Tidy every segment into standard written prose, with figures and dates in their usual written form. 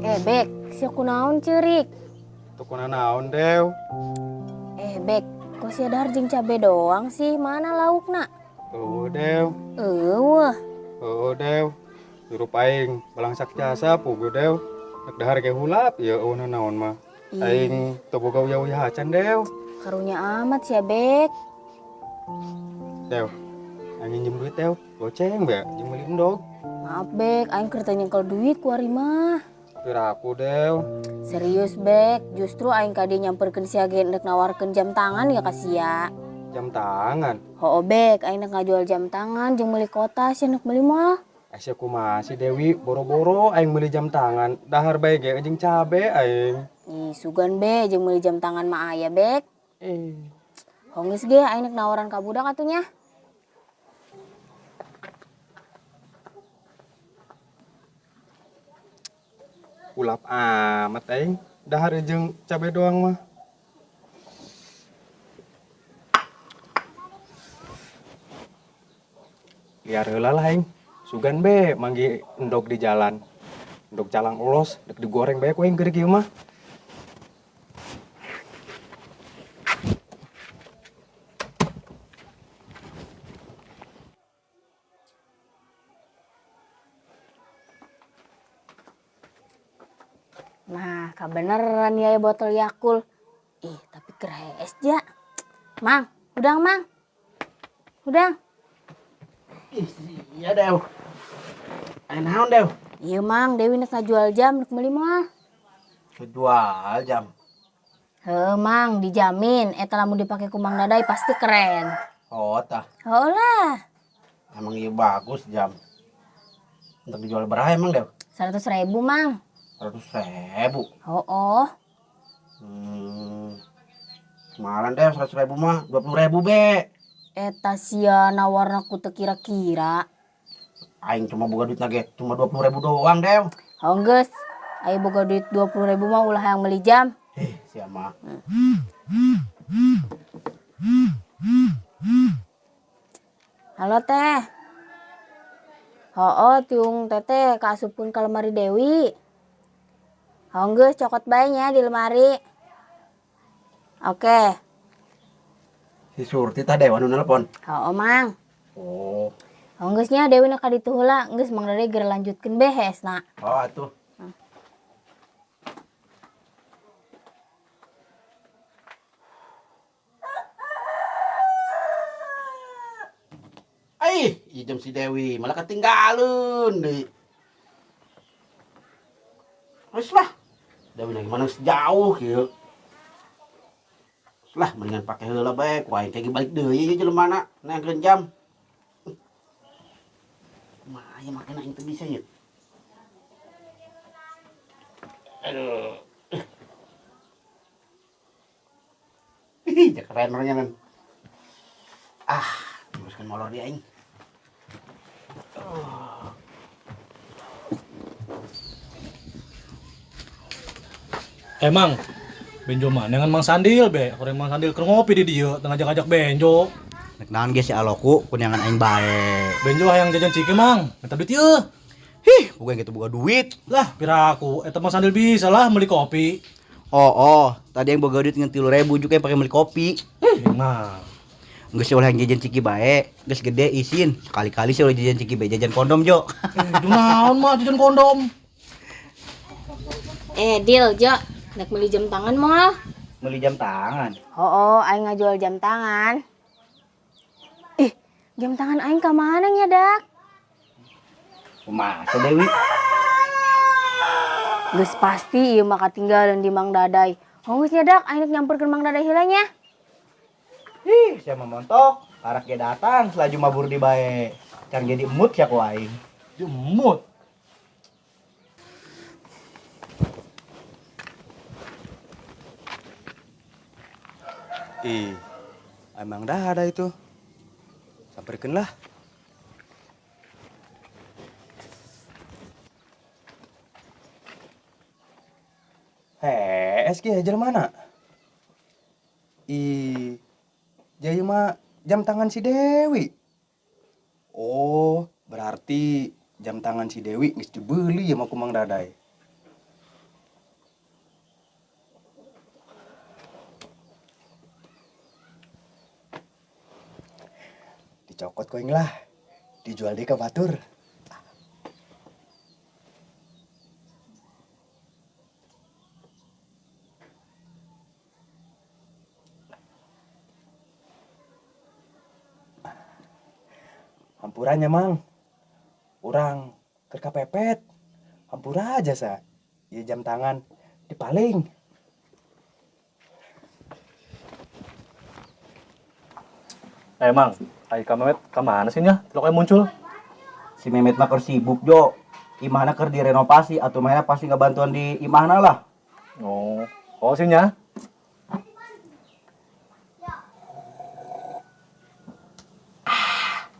Eh, Bek, sia kunaon ceurik? Teu naon, Dew. Eh, Bek, kok sia dahar jeung cabe doang sih? Mana laukna? Eueuh, Dew. Eueuh. Heueuh, Dew. Hirup aing balangsak jasa puguh, Dew. Rek dahar ge hulap ieu eueuh naon mah. Aing teu boga uyah-uyah acan, Dew. Karunya amat sia, Bek. Dew, aing minjem duit, Dew. Goceng be jeung meuli endog. Maaf, Bek, aing keur teu nyengkel duit ku ari mah. Piraku, Dew. Serius, Bek, justru aing ka dieu nyamperkeun sia ge rek nawarkeun jam tangan ya ka sia. Jam tangan? Hooh, Bek, aing rek ngajual jam tangan jeung meuli kota sia rek meuli mah. Sia kumaha sih Dewi, boro-boro aing meuli jam tangan, dahar bae ge jeung cabe aing. Ih, sugan be jeung meuli jam tangan mah aya, Bek. Eh. Honggeus ge aing rek nawaran ka budak atuh nya. Ulap amat aing, dahar jeung cabe doang mah. Liar heula lah aing. Sugan be manggi endog di jalan. Endog calang ulos dek digoreng bae ku aing geureuk ieu mah. Nah, kabeneran ya botol Yakult. Ih, tapi keres ja. Mang, udang mang. Udang. Ih, iya Dew. Aya naon Dew? Iya mang, Dewi nek ngajual jam, nek meuli moal. Ngajual jam? Heuh mang, dijamin eta lamun dipake ku Mang Dadai pasti keren. Oh tah. Heuh lah. Emang iya bagus jam. Untuk dijual berapa emang Dew? 100.000 mang. 100.000? Oh, oh. Kemarin deh 100.000 mah, 20.000 be. Eta sia nawarna ku teu kira-kira. Aing cuma boga duit lagi, cuma 20.000 doang, Dew. Oh, geus. Aing boga duit 20.000 mah ulah yang beli jam. Sia mah. Halo teh. Hooh, tiung teteh kaasupkeun ka lemari Dewi. Oh, geus cokot bae nya di lemari. Oke. Si Surti tah Dewa nu nelpon. Hooh, Mang. Oh. Oh, geus nya Dewi na ka ditu heula, geus Mang Dede geura lanjutkeun be hesna. Oh, atuh. Aih, ieu jam si Dewi malah ketinggalan deui. Geus lah. Dewi lagi mana sejauh kieu. Lah mendingan pake heula bae, ku aing teh balik deui ieu jelema na neangkeun jam. Kumaha ieu makena aing teu bisa ieu. Aduh. Ih, keren orangnya kan. Ah, teruskan molor dia aing. Emang Benjo mana dengan Mang Sandil be? Aku Mang Sandil keur ngopi di dieu, teu ngajak-ngajak Benjo. Nek naon ge si aloku kunyangan aing bae. Benjo hayang jajan ciki Mang, minta duit ieu. Hih, bukan gitu boga duit. Lah, piraku eta Mang Sandil bisa lah beli kopi. Oh, oh, tadi yang boga duit ngan 3.000 juga yang pakai beli kopi. Hih, nah. Geus oleh jajan ciki bae, geus gede isin. Sekali-kali sih oleh jajan ciki bae, jajan kondom, Jo. Itu naon mah jajan kondom? Deal, Jo. Nek beli jam tangan moal? Beli jam tangan? Oh, aing ngajual jam tangan. Ih, jam tangan aing ka mana nya, Dak? Kumaha Dewi? Geus pasti ieu mah katinggalan di Mang Dadai. Oh, geus nya, Dak, aing nek nyamperkeun Mang Dadai heula nya. Ih, sia mah montok. Karak ge datang selaju mabur di bae. Can jadi emut sia ku aing. Di emut. Ih, emang dah ada itu. Samperkeun lah. Heh, SG jelema mana? Ih, jadi mah jam tangan si Dewi. Oh, berarti jam tangan si Dewi geus dibeli ya mah ku Mang Dadai. Dicokot ku aing lah, dijual deui ka batur. Hampurannya Mang, urang keur kapepet, hampura aja sa, ieu jam tangan dipaling. Mang, ai ka Memet ka mana sih nya? Tilok aya muncul. Si Memet mah keur sibuk Jo, imahna keur direnovasi atuh manehna pasti ngabantuan di imahna lah. Oh, oh sih nya.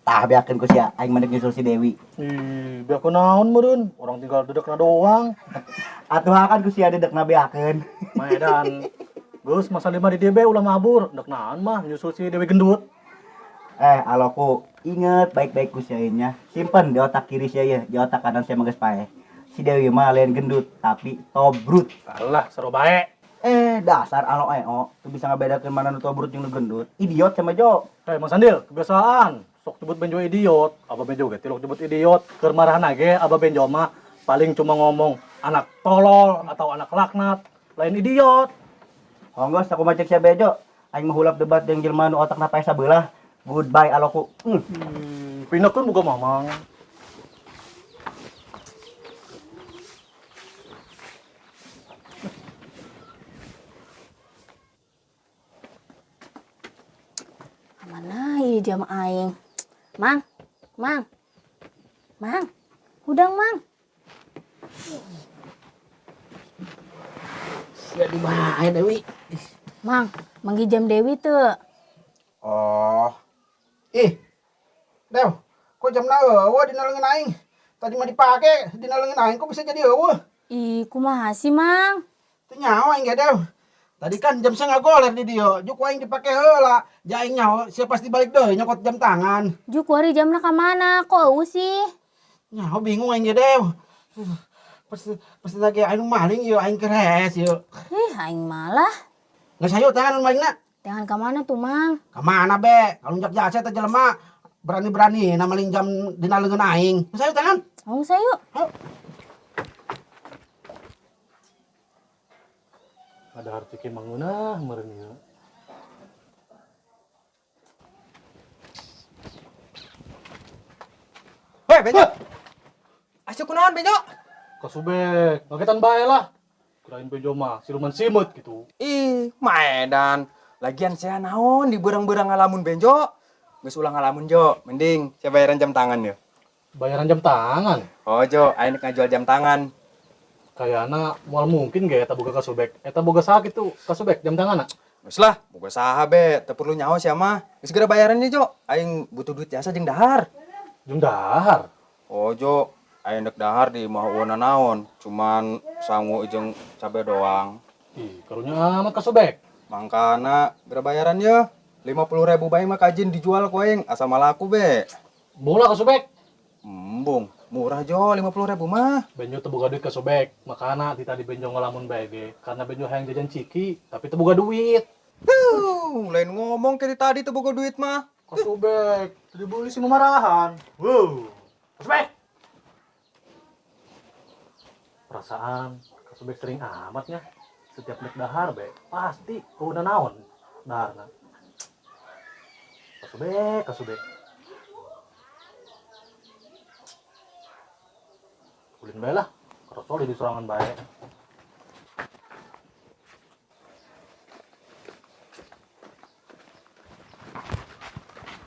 Tah beakeun ku sia, aing mah nyusul si Dewi. Ih, beakeun naon meureun? Urang tinggal dedekna doang. Atuh hakan ku sia dedekna beakeun. Maedan. Geus masa lima di DB ulah mabur, dek naon mah nyusul si Dewi gendut. Aloku, inget baik-baik ku sia nya. Simpen di otak kiri sia ye, di otak kanan sia mah geus paeh. Si Dewi mah lain gendut, tapi tobrut. Alah, seru bae. Dasar alo eo, tuh bisa ngabedakeun mana nu tobrut jeung nu gendut. Idiot sama Jo. Mang Sandil, kebiasaan. Sok nyebut Benjo idiot, Abah Benjo ge tilok nyebut idiot. Keur marahna ge Abah Benjo mah paling cuma ngomong anak tolol atau anak laknat, lain idiot. Honggos aku mah cek sia Bejo, aing mah hulap debat jeung jelema nu otakna paeh sabelah. Goodbye aloku. Pinakeun boga mamang. Mana ieu jam aing? Mang, Mang, Mang, hudang Mang. Sia di bae Dewi. Mang, manggi jam Dewi teu. Oh. Ih. Dew, kok jamna eueuh dina leungeun aing? Tadi mah dipake dina leungeun aing kok bisa jadi eueuh? Ih, kumaha sih, Mang? Teu nyaho aing ge, Dew. Tadi kan jam setengah goler di dieu, juk aing dipake heula. Ja aing nyaho sia pasti balik deui nyokot jam tangan. Juk kuari jamna ka mana? Kok eueuh sih? Nyaho bingung aing ge, Dew. Pasti lagi aing maling ieu aing keres ieu. Ih, aing malah. Geus hayu tangan malingna. Tangan ka mana tuh, Mang? Ka mana be? Kalunjak jasa teh jelema berani-berani na maling jam dina leungeun aing. Geus hayu tangan. Oh, geus hayu. Hayu. Ada arti ke mangunah meureun ieu. Hei, Benjo. Asup kunaon, Benjo? Kasubek, ngagetan bae lah. Kirain Benjo mah siluman simeut gitu. Ih, maedan. Lagian saya naon di berang-berang ngalamun Benjo. Geus ulah ngalamun Jo, mending saya bayaran jam tangan yo. Bayaran jam tangan? Oh Jo, aing ngajual jam tangan. Kayana moal mungkin ge eta boga kasubek. Eta boga saha kitu kasubek jam tanganna? Geus lah, boga saha be, teu perlu nyaho sia mah. Geus segera bayarannya Jo, aing butuh duit jasa jeung dahar. Jeung dahar? Oh Jo, aing dek dahar di imah eueuna naon, cuman sangu jeung cabe doang. Ih, karunya amat kasubek. Mangkana geura bayaran ye. 50.000 bae mah kajin dijual ku aing, asa malaku be. Murah kasubek. Embung, murah Jo 50.000 mah. Benjo teu boga duit kasubek, makana ti tadi Benjo ngalamun bae ge, karena Benjo hayang jajan ciki, tapi teu boga duit. Huh, lain ngomong ke tadi teu boga duit mah. Kasubek, teu dibeli si mamarahan. Wow. Kasubek. Perasaan kasubek sering amatnya. Setiap nek dahar be, pasti kauna naon daharna. Kasubek, kasubek. Ulin bae lah, kerosol di sorangan bae.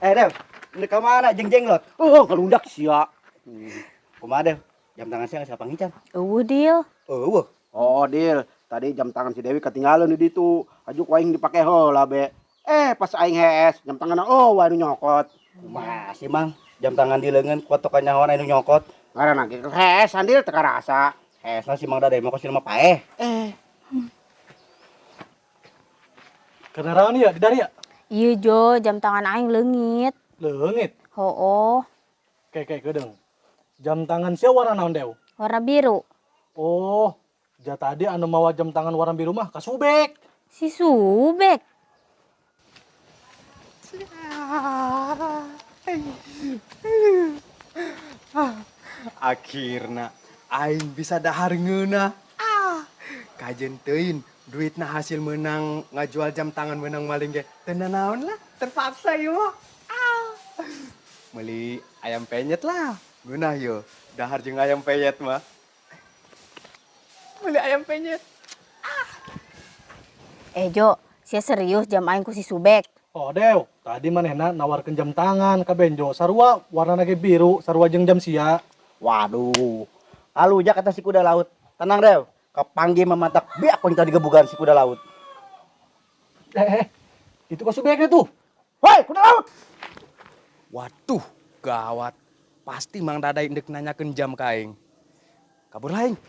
Dev, ini ka mana jeung jenglot? Oh, ngelundak sia. Kumaha, Dev? Jam tangan sia geus kapangican? Eueuh, Dil. Eueuh. Oh, Dil. Tadi jam tangan si Dewi ketinggalan di ditu. Ajuk aing dipake heula be. Pas aing hees jam tangan oh anu nyokot. Kumaha sih Mang? Jam tangan di leungeun kuat nyahoan anu nyokot. Ngaranna ge hees sandil teu karasa. Heesna si Mang Daday mah kos mah paeh. Kenaraan ya di dari ya? Iya Jo, jam tangan aing leungit. Leungit. Hooh, Kayak kedeng. Jam tangan sia warna naon Dew? Warna biru. Oh, ja tadi anu mawa jam tangan warna biru mah kasubek. Si Subek. Akhirna aing bisa dahar ngeunah. Kajen teuing duitna hasil menang ngajual jam tangan menang maling ge. Teu nanaon lah, terpaksa ieu mah. Meuli ayam penyet lah. Ngeunah yo, dahar jeung ayam penyet mah. Meuli ayam penyet. Jo, sia serius jam aing ku si Subek. Oh Dew, tadi manehna nawarkeun jam tangan ka Benjo. Sarua warnana ge biru, sarua jeung jam sia. Waduh. Alu jak kata si kuda laut. Tenang Dew, kapanggih mematak biak pun tadi gebugan si kuda laut. Itu ka Subeknya tuh. Woi, kuda laut. Waduh, gawat. Pasti Mang Daday ndek nanyakeun jam ka aing. Kabur lain.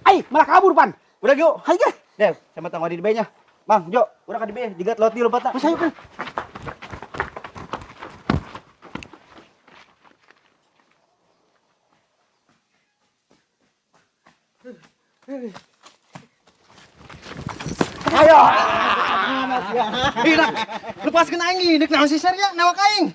Ai, malah kabur pan. Udah yuk, hayu ge. Dew, sama tangwa di nya. Mang, Jo, udah ka di be, jigat laut di lompat. Mas ayo kan. Ayo. Ih, lepaskeun aing deuk naon sih sia nawak aing.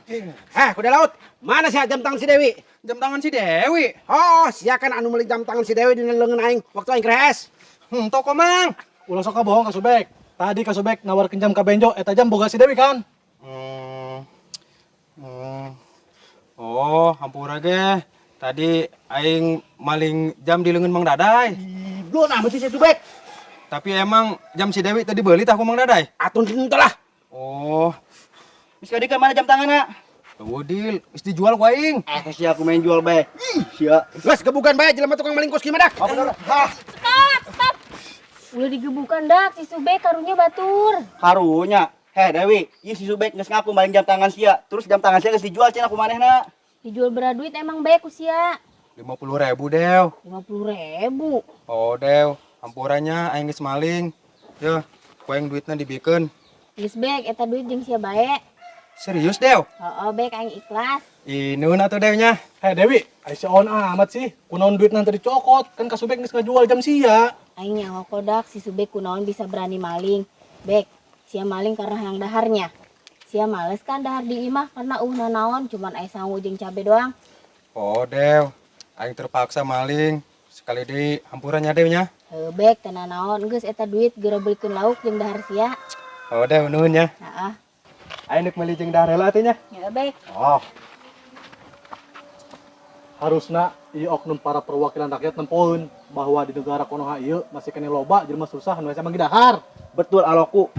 Kuda laut. Mana sih jam tangan si Dewi? Jam tangan si Dewi. Oh, sia kan anu meuli jam tangan si Dewi dina leungeun aing waktu aing kres. Toko Mang. Ulah sok bohong ka Subek. Tadi ka Subek nawarkeun jam ka Benjo, eta jam boga si Dewi kan? Oh, hampura ge. Tadi aing maling jam di leungeun Mang Daday. Belum amat sih si Subek. Tapi emang jam si Dewi tadi beli tah ku Mang Daday? Atun henteu lah. Oh. Geus ka mana jam tanganna? Tuh deal, geus dijual ku aing. Sia aku main jual bae. Ih, sia. Geus gebugan bae jelema tukang maling kos kieu mah dak. Oh, bener. Hah. Stop, stop. Ulah digebukan dak si Subek karunya batur. Karunya. Heh Dewi, ieu si Subek geus ngaku maling jam tangan sia. Terus jam tangan sia geus dijual cenah ku manehna. Dijual berapa duit emang bae ku sia? 50.000, Dew. 50.000. Oh, Dew, hampurannya aing geus maling. Yeuh, ku aing duitna dibikeun. Geus bek eta duit jeung sia bae. Serius, Dew? Heeh, bek aing ikhlas. Ih, nuhun atuh Dew nya. Dewi, ai si on amat sih. Kunaon duit nanti dicokot, kan ka Subek geus ngajual jam sia. Aing nyaho kodak si Subek kunaon bisa berani maling. Bek, sia maling karena hayang daharnya. Sia males kan dahar di imah karena nanaon cuman aya sangu jeung cabe doang. Oh, Dew, aing terpaksa maling. Sekali deui hampurannya Dew nya. Heuh, bek teu nanaon geus eta duit geura belikeun lauk jeung dahar sia. Oh, Dew nuhun nya. Heeh. Aing deuk meuli jeung dahar heula atuh nya. Ya, bek. Oh. Harusna ieu oknum para perwakilan rakyat nempoeun bahwa di negara Konoha ieu masih kene loba jelema susah nu hese manggih dahar. Betul aloku.